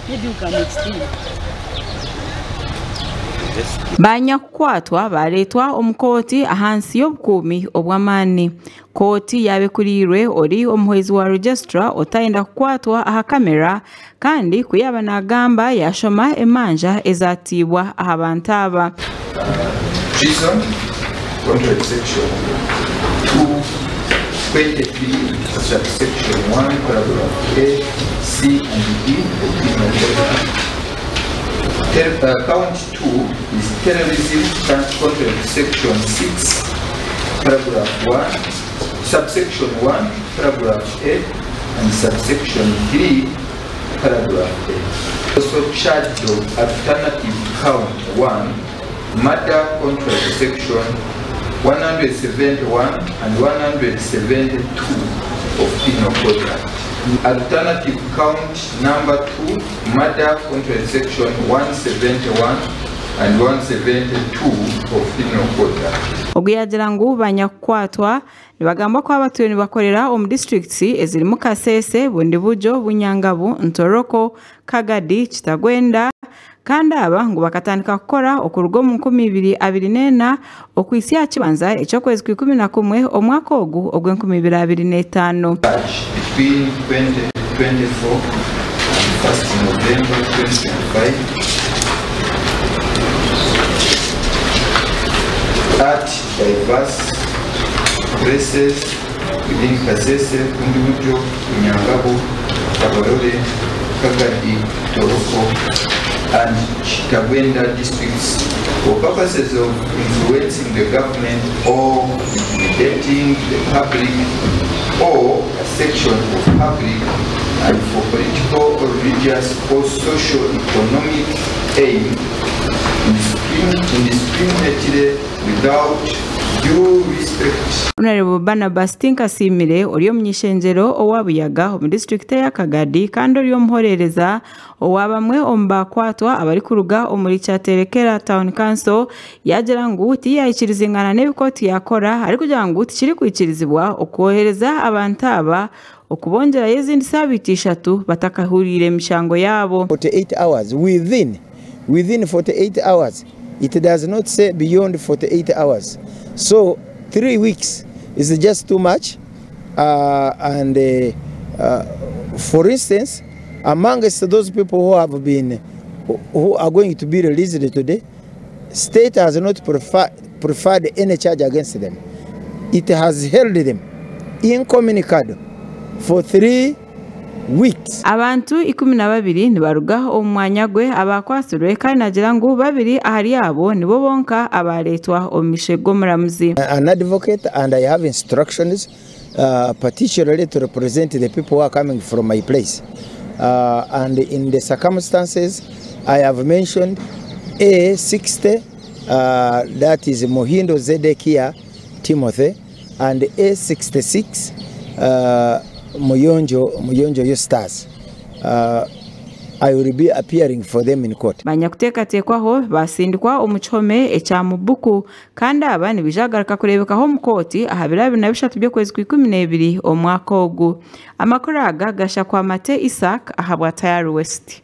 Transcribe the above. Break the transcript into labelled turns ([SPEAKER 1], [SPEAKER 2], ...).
[SPEAKER 1] Maybe we can extend.
[SPEAKER 2] Banyakukwatwa baareetwa omu kooti ahansi y'obukuumi obw'amaani. Kooti yaaba ekuriirwe ori omuhwezi wa Registrar otayenda kukwatwa aha kamera kandi ku yaaba naagamba yaashoma emanja ezaatiibwa aha bantu aba.
[SPEAKER 3] Treason, contrary to section 223, subsection 1, paragraph A, C, and D of the Penal Code. Count 2 is terrorism, contrary to section 6, paragraph 1, subsection 1, paragraph A, and subsection 3, paragraph A. Also charged of alternative count 1, murder contrary to section 171 and 172 of Penal Code Act. Alternative count number 2, murder contrary to section 171 and 172 of Penal Code Act.
[SPEAKER 2] Ogu yaagira ngu banyakukwatwa nibagambwa kuba batwire nibakorera omu disiturikiti ezirimu Kasese, Bundibugyo, Bunyangabu, Ntoroko, Kagadi, Kitagwenda kandi aba ngu bakatandika kukora okuruga omu 2024 okuhitsya aha kibanza eky'okwezi kwa 11 omwaka ogu ogw'e 2025.
[SPEAKER 3] Between 2024 and 1st November 2025 at diverse places within Kasese, Bundibugyo, Bunyangabu, Kabarole, Kagadi, Toroko, and Kitagwenda districts for purposes of influencing the government or intimidating the public or a section of public and for political or religious or social economic aim indiscriminately without due respect.
[SPEAKER 2] Honorable Barnabas Tinkasiimire ori omuny'ishengyero owa Buyaga omu disiturikiti eya Kagadi kandi ori omuhorereza owa bamwe omu bakwatwa abarikuruga omuri Kyaterekera Town Council yaagira ngu tiyahikirizingana n'ebi kooti yakora arikugira ngu tikirikwikirizibwa okwohereza abantu aba okubongyerayo ezindi saabiiti 3 batakahuriire emishango yaabo.
[SPEAKER 4] 48 hours within 48 hours. It does not say beyond 48 hours. So 3 weeks is just too much. And for instance, amongst those people who are going to be released today, state has not preferred any charge against them. It has held them incommunicado for 3 weeks.
[SPEAKER 2] Abantu 12 nibaruga omu mwanya gwe abakwatsirwe kandi nagira ngu babiri ahari abo nibo bonka abareetwa omu mishe g'omuramuzi.
[SPEAKER 4] An advocate and I have instructions particularly to represent the people who are coming from my place. And in the circumstances I have mentioned A60, that is Mohindo Zedekia Timothy, and A66, Muyonjo Eustace. I will be appearing for them in court.
[SPEAKER 2] Banyakuteekateekwaho basindikwa omu kihome ekya Mubuku kandi aba nibaija kugaruka kureebekaho omu kooti aha biro 23 by'okwezi kwa 12 omwaka ogu. Amakuru aga gashakwa Mate Isaac ahabwa Tayari West.